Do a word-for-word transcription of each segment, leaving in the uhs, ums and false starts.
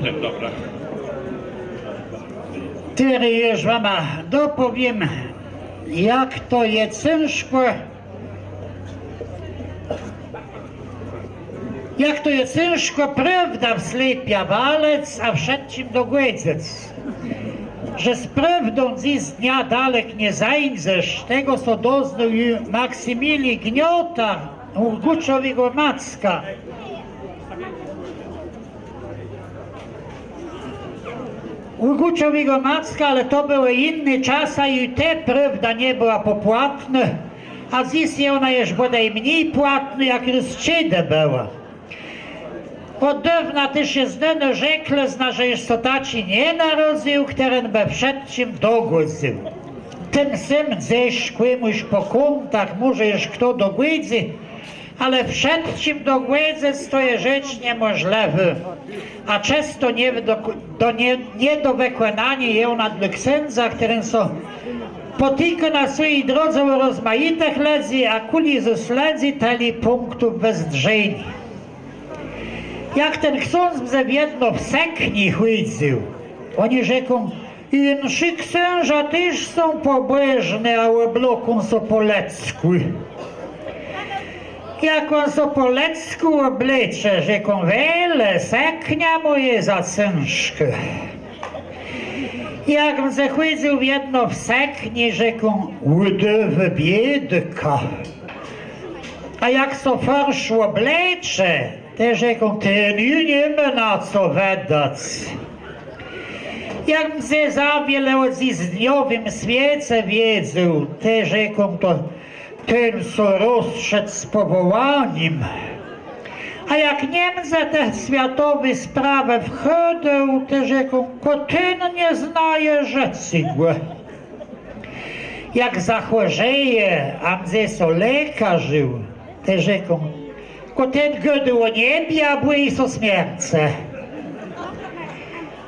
Dobra. Terô jesz wama dopòwiém, jak to je cãżkò, jak to je cãżkò prôwdã w slepia walëc, a wszëtczim dogòdzëc. Że z prôwdą dzys dnia dalek nie zańdzesz, tegò sã doznôł ju Maksymili Gniota, ù Gùczowégò Macka. Ù Gùczowégò Macka, ale to bëłë jinné czasë i tej prôwda nie bëła pòpłatnô, a dzys je òna jesz bòdôj mni płatnô, jak rôz czedë bëła. Òd dôwna téż je znónô rzeklëzna, że jesz sã taczi nie narodzył, chtëren bë wszëtczim dogòdzył. Tim sã dzys kòmùs pò kątach mòże jesz chto dogòdzy, ale wszëtczim dogòdzëc to je rzecz niemòżlëwô, a czãsto nie do, do, nie, nie do wëkònaniô je òna dlô ksãdza, chtëren sã pòtikô na swi drodze ò rozmajitëch lëdzy, a kùli zôs lëdzy, tëli pùnktów wëzdrzeniô. Jak ten ksądz mdze wiedno w sëkni chòdzył, òni rzeką: „Jinszi ksãża téż są pòbòżny, a òblôką sã pò lëdzkù”. Jak òn sã pò lëdzkù òblecze, rzeką: „Wejle, sëkniô mù je za cãżkô”. Jak mdze chòdzył wiedno w sëkni, rzeką: „Ùdôwô biédôka”. A jak sã fòrsz òblecze, tej rzeką: „Ten ju ni mô na co wëdac”. Jak mdze za wiele ò dzysdniowim swiece wiedzôł, tej rzeką: „To ten sã rozszedł z pòwòłanim”. A jak nie mdze w te swiatowé sprawë wchôdôł, tej rzeką: „Kò ten nie znaje żëcégò”. Jak zachòrzeje, a mdze sã lékarził, tej rzeką: „Kò ten gôdô ò niebie, a bòji sã smiercë”.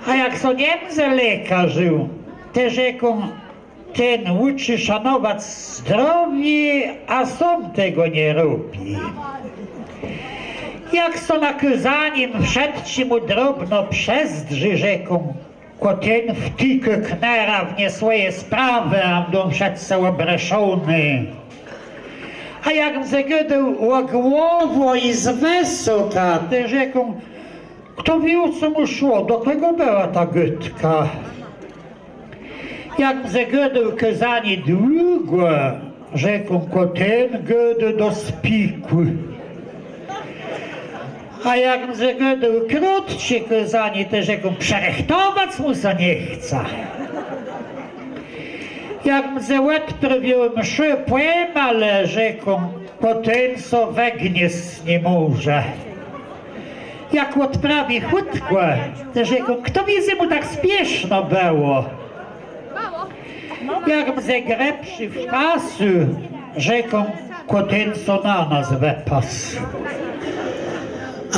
A jak sã nie mdze lékarził, tej rzeką: „Ten ùczi szanowac zdrowié, a sóm tegò nie robi”. Jak sã na kôzanim wszëtczémù drobno przezdrzi, rzeką: „Kò ten wtikô knérã w nie swòje sprawë, a mdą wszëtcë òbrëszony”. A jak mdze gôdôł ò głowò i z wësoka, tej rzeką: „Chto wié, ò co mù szło, do kògò bëła ta gôdka?” Jak mdze gôdôł kôzanié długò, rzeką: „Kò ten gôdô do spikù”. A jak mdze gôdôł krótczé kôzanié, tej rzeką: „Przërëchtowac mù sã nie chca”. Jak mdze òdprôwiôł mszã pòmalë, rzeką: „Kò ten sã wëgniesc ni mòże”. Jak òdprawi chùtkò, tej rzeką: „Chto wié, że mù tak spieszno bëło?” Jak mdze grëbszi w pasu, rzeką: „Kò ten sã na nas wëpasł”.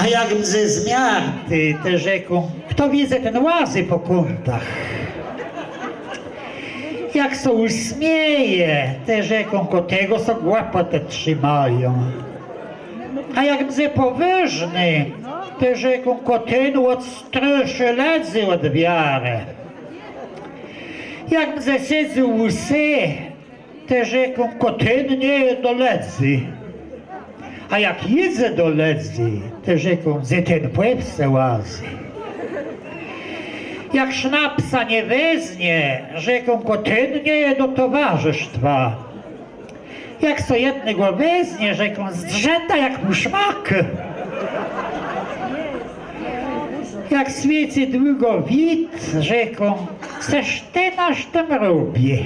A jak mdze zmiarti, tej rzeką: „Chto wié, że ten łazy pò kątach?” Jak sã ùsmieje, tej rzeką: „Kò tegò sã głëpòtë trzimają”. A jak mdze pòwôżny, tej rzeką: „Kò ten òdstraszi lëdzy òd wiarë”. Jak mdze sedzôł ù se, tej rzeką: „Kò ten nie je do lëdzy”. A jak jidze do lëdzy, tej rzeką: „Że ten pò wsë łazy”. Jak sznapsa nie weznie, rzeką: „Kò ten nie je do towarzëstwa”. Jak so jednégò weznie, rzeką: „Zdrzëta, jak mù szmakô”. Jak swiécy długò wid, rzeką: „Cëż ten nasz tam robi?”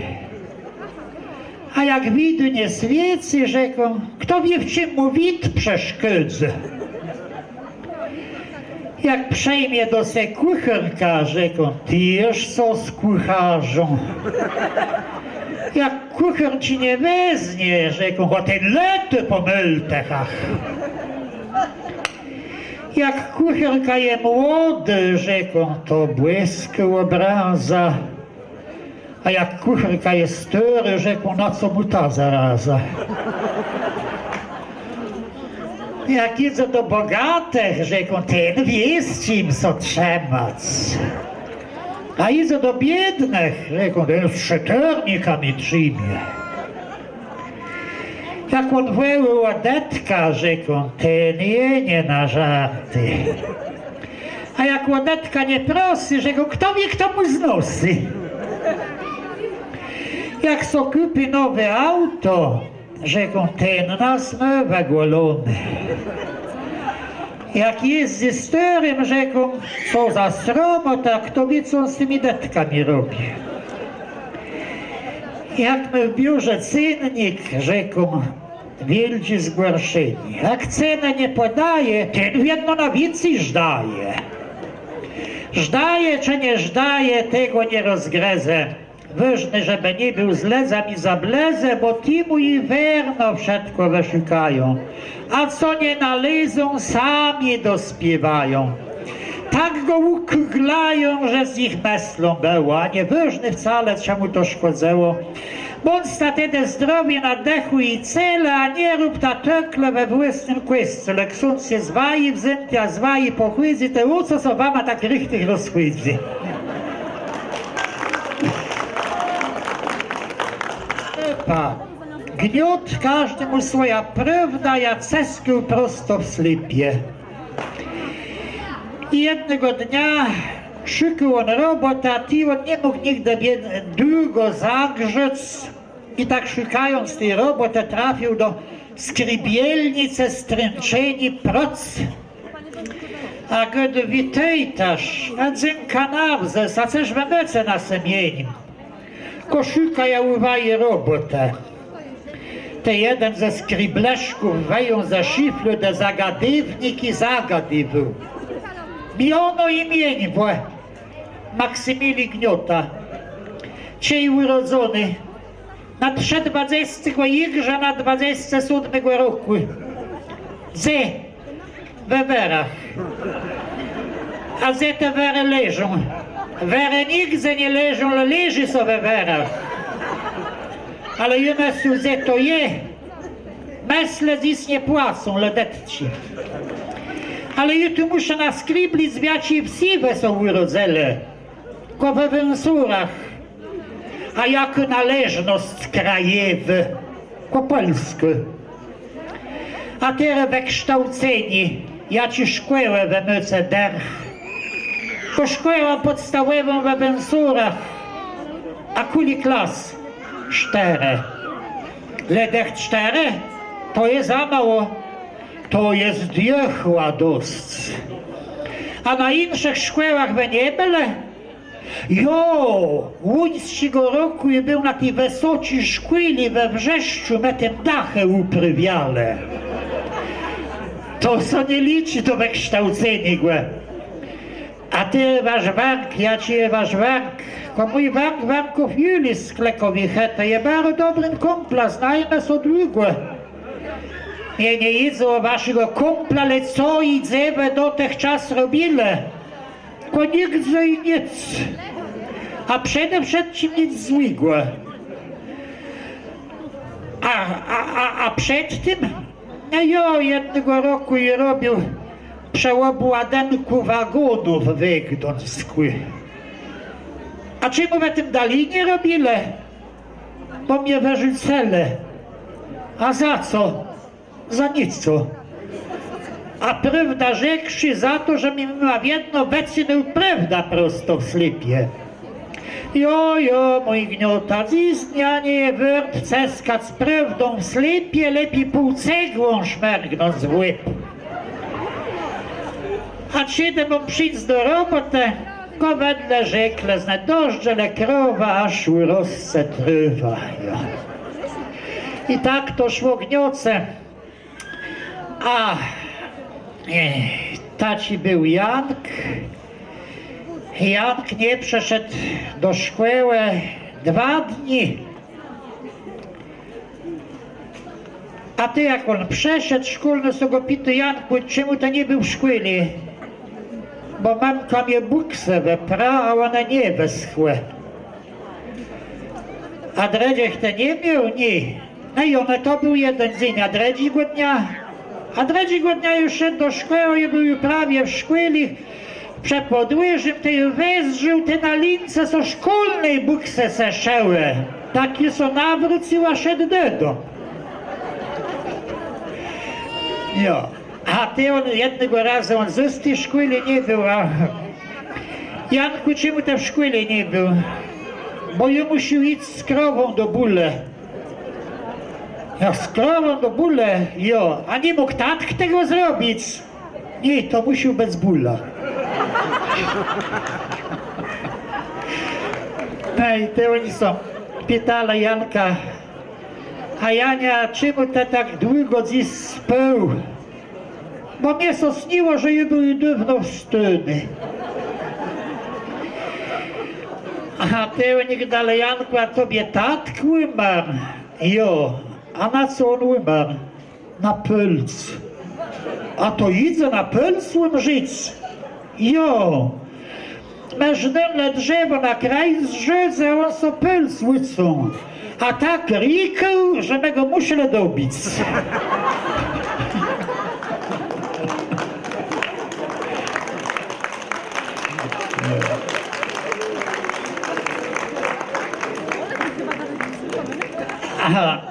A jak widu nie swiécy, rzeką: „Chto wié, w czim mù wid przeszkôdzô?” Jak przëjmie do se kùchôrkã, rzeką: „Të jesz sã z kùchôrzą”. Jak kùchôrczi nie weznie, rzeką: „Ò, ten lôtô pò môltëchach”. Jak kùchôrka je młodô, rzeką: „To bòskô òbraza”. A jak kùchôrka je stôrô, rzeką: „Na co mù ta zaraza?” Jak jidze do bògatëch, rzeką, ten wié, z czim sã trzëmac. A jidze do biédnëch, rzeką, ten z szëtërnika mie trzimie. Jak òn wòłô ò dëtka, rzeką, ten je nié na żartë. A jak ò dëtka nie prosy, rzeką, chto wié, chto mù znosy. Jak so kùpi nowé auto, rzeką, ten nas mô wëgòloné. Jak jezdzy stôrim, rzeką, co za sromòta, chto wié, co òn z tima dëtkama robi. Jak mô w biurze cennik, rzeką, wiôldżé zgòrszenié. Jak cenã nie pòdaje, ten wiedno nôwicy żdaje. Żdaje czë nie żdaje, tegò nie rozgrëzã. Wôżné, żebë nie béł z lëdzama za blëzë, bò ti mù i wierno wszëtkò wëszëkają. A co nie nalézą, sami dospiéwają. Tak gò ùkùglają, że z nich mëslą bëło, a nie wôżné wcale, czemù to szkòdzëło. Bądzta tedë zdrowi na dëchù i cele, a nie róbta tëlkò we włôsnym kòscele. Ksądz je z waji wzãti, a z waji pòchòdzy, tej ò co sã wama tak richtich rozchòdzy? Epa, gniot, kòżdémù swòja prôwda, jô cëskôł prosto w slépie. I jednégò dnia szukôł òn robòtë, a tej òn ni mógł nigdë długò zagrzec. I tak szukając ti robòtë trafił do skribielnicë, strãczeni proc. A gôdô: Witôjtaż, a dzãka nawzës, a cëż wë môce na sëmienim? Kò szukajã ù waji robòtë. Tej jeden ze skriblëszków wëjął ze szuflôdë zagadywnik i zagadiwôł. Miono i mieniwò: Maksymili Gniota. Czej ùrodzony? Na trzë dwadzestégò jigrza na dwadzesce sódmégò rokù. Dze? We Werach. A dze te Werë leżą? Werë nigdze nie leżą, le leżi so we Werach. Ale jô mëslã, dze to je. Mëslëc dzys nie płacą, le dëtczi. Ale jô tu mùszã naskriblic, w jaczi wsë wë sã ùrodzëlë. Kò we Wãsurach. A jakô nôleżnosc krajewô? Kò pòlskô. A terô wëksztôłcenié, jaczé szkòłë wë môce derch? Kò szkòłã pòdstawòwą we Wãsurach. A kùli klas? Sztërë. Le dëcht sztërë? To je za mało. To je dëcht dosc. A na jinszëch szkòłach wë nie bëlë? Jo, łońsczégò rokù jô béł na ti wësoczi szkòle we Wrzeszczu, më tam dachë ùprôwialë. To sã nie liczi do wëksztôłceniégò. A të, wasz wark, jaczi je wasz wark? Kò mój wark, warków Julis z Klekòwi Hëtë, je baro dobrim kùmplã, znajemë sã długò. Mie nie jidze ò waszégò kùmpla, le co i dze wë dotëchczas robilë. Kò nigdze i nick. A przede wszëtczim nick złégò. A, a, a, a przed tim? No jo, jednégò rokù jô robił przë òbładënkù wagónów we Gduńskù. A czemù wë tim dali nie robilë? Bò mie wërzucëlë. A za co? Za nick. A prôwdã rzekłszë, za to, żem jima wiedno wëcynôł prôwdã prosto w slépie. Jo, jo, mój Gniota, dzysdnia nie je wôrt cëskac prôwdą w slépie, lepi pół cegłą szmërgnąc w łeb. A czedë móm przińc do robòtë, kò wedle rzeklë, że dożdżelë krowã, jaż ùrosce trôwa. Jo. I tak to szło, Gnioce. A, e, taczi béł Jank. Jank nie przëszedł do szkòłë dwa dni. A tej, jak òn przëszedł, szkólny sã gò pitô: Jankù, czemù të nie béł w szkòle? Bò mëmka mie bùksë wëpra, a òne nie wëschłë. A drëdżich të ni miôł? Nié. No i òne, to béł jeden dzéń, a drëdżégò dnia A drëdżégò dnia jô szedł do szkòłë, jô béł ju prawie w szkòle, przë pòdwòrzim, tej jô wezdrzôł, tej na lince sã szkólné bùksë sã szëłë. Tak jô sã nawrócył a szedł dodóm. Jo. A tej òn jednégò razu, òn zôs w ti szkòle nie béł, a: „Jankù, czemù të w szkòle nie béł?” „Bò jô mùszôł jic z krową do bùlë.” „Jo, z krową do bùlë?” „Jo.” „A ni mógł tatk tegò zrobic?” „Nié, to mùszôł bëc bùla.” No i tej òni sã pitalë Janka: „A Janie, czemù të tak długò dzys spôł?” „Bò mie sã sniło, że jô béł ju dôwno wstóny.” A tej òni gôdelë: „Jankù, a tobie tatk ùmarł?” „Jo.” „A na co òn ùmarł?” „Na pôlc.” „A to jidze na pôlc ùmrzéc?” „Jo. Më żnelë drzewò na kraj z rzôdza, òn so pôlc ùcął. A tak rikôł, że më gò mùszelë dobic.” Aha.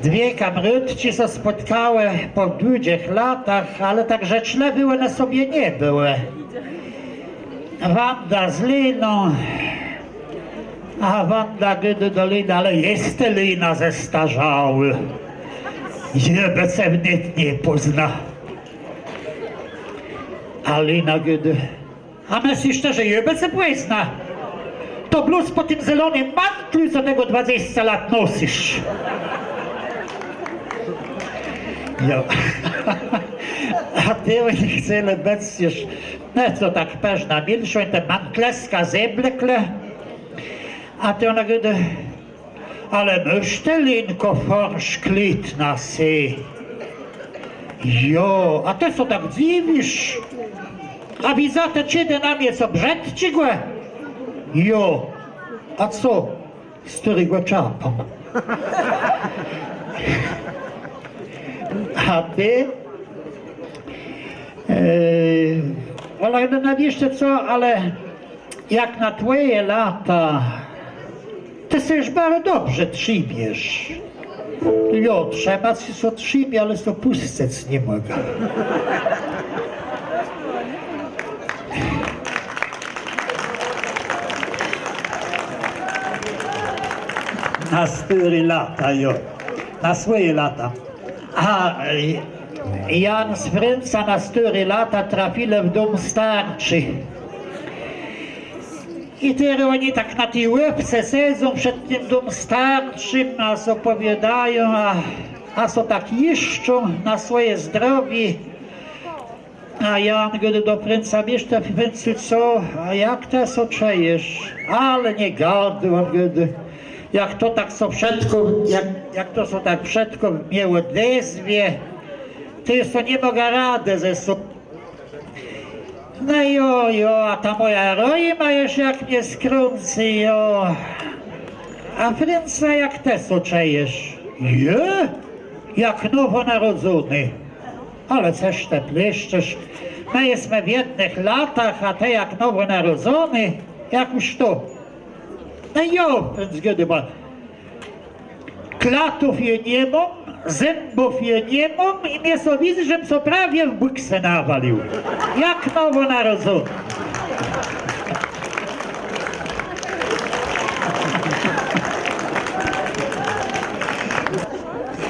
Dwie kamrôtczi sã spòtkałë pò dłudżich latach, ale tak żëczlëwé òne sobie nie bëłë. Wanda z Liną. A Wanda gôdô do Linë: „Ale jes të, Lina, zestarzałô. Jô bë ce wnet nie pòzna.” A Lina gôdô: „A mëslisz të, że jô bë ce pòzna? To blós pò tim zelonym mantlu, co të gò dwadzesce lat nosysz.” Jo. A tej òni chcelë bëc jesz, no co, tak përznã milszi, te mantlëska zeblekle. A tej òna gôdô: „Ale môsz të, Linkò, fòrsz kléd na se?” „Jo.” „A të sã tak dzëwisz? A widza të czedë na mie co brzëdczégò?” „Jo.” „A co?” „Stôrégò czapã.” A tej, e, òna gôdô: „No wiész të co, ale jak na twòje lata, të sã ju baro dobrze trzimiesz.” „Jo, trzëmac sã trzimiã, ale sã pùscëc ni mògã.” Na stôré lata, jo. Na swòje lata. A, e, Jan z Frãcã na stôré lata trafilë w dóm starczi. I terô òni tak na ti łôwce sedzą przed tim dóm starczim, a so pòwiôdają, a, a so tak jisczą na swòje zdrowié. A Jan gôdô do Frãca: „Wiész të, Frãcu, co? A jak të sã czëjesz?” „Ale nie gadôj”, òn gôdô, „jak to tak sã wszëtkò, jak, jak to sã tak wszëtkò mie òdezwie, to jô so ni mògã radë ze sobą. No jo, jo, a ta mòja rojma jesz jak mie skrãcy, jo. A Frãc, jak të sã czëjesz?” „Jô? Jak nowò narodzony.” „Ale cëż të pleszczesz? Më jesmë w jednëch latach, a të jak nowò narodzony, jak ùż to.” No jo, Frãc gôdô, bò klatów jô ni móm, zãbów jô ni móm i mie sã widzy, żem so prawie w bùksë nawalił. Jak nowò narodzony.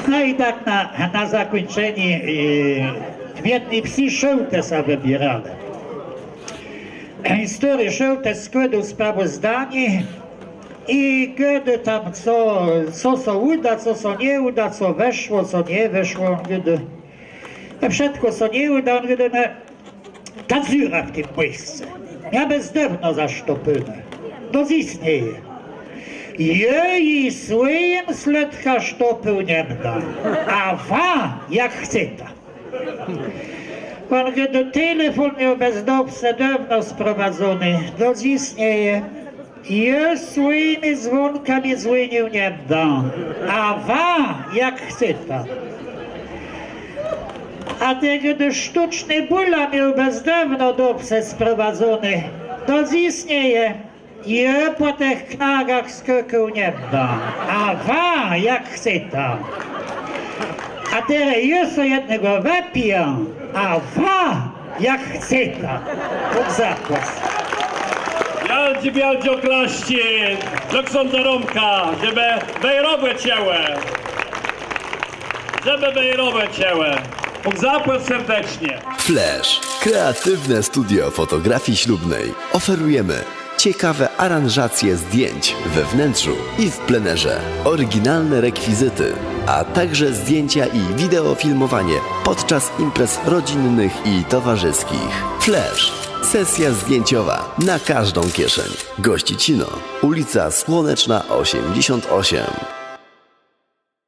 No i tak na, na zakùńczenié, e, w jedny wsë szôłtësa wëbiérelë. I stôri szôłtës skłôdôł sprawòzdanié i gôdô tam, co, co sã ùda, co sã nie ùda, co wëszło, co nie wëszło. Gôdô, to wszëtkò sã nie ùda, òn gôdô, no, ta dzura w tim mòsce. Mia bëc dôwno zasztopónô. Do dzys nie je. Jô ji swòjim slôdkã sztopôł nie mdã. A wa jak chceta. Òn gôdô, telefón miôł bëc do wsë dôwno sprowadzony. Do dzys nie je. Jô swòjima zwónkama zwònił nie mdã. A wa jak chceta. A tegò do sztëczny bùla miôłbës dôwno do psë sprowadzoné. Do dzys nie je. Jô pò tëch knôgach skôkôł nie mdã. A wa jak chceta. A terô jô so jednégò wëpijã, a wa jak chceta. Bóg zapłac. Wiôldżé, wiôldżé òklasczi dlô ksãdza Rómka, żebë wejrowë czëłë. Żebë wejrowë czëłë. Bóg zapłac serdeczno. Flash, kreatywne studio fotografii ślubnej. Oferujemy ciekawe aranżacje zdjęć we wnętrzu i w plenerze, oryginalne rekwizyty, a także zdjęcia i wideofilmowanie podczas imprez rodzinnych i towarzyskich. Flash, sesja zdjęciowa na każdą kieszeń. Gościcino, ulica Słoneczna osiemdziesiąt osiem.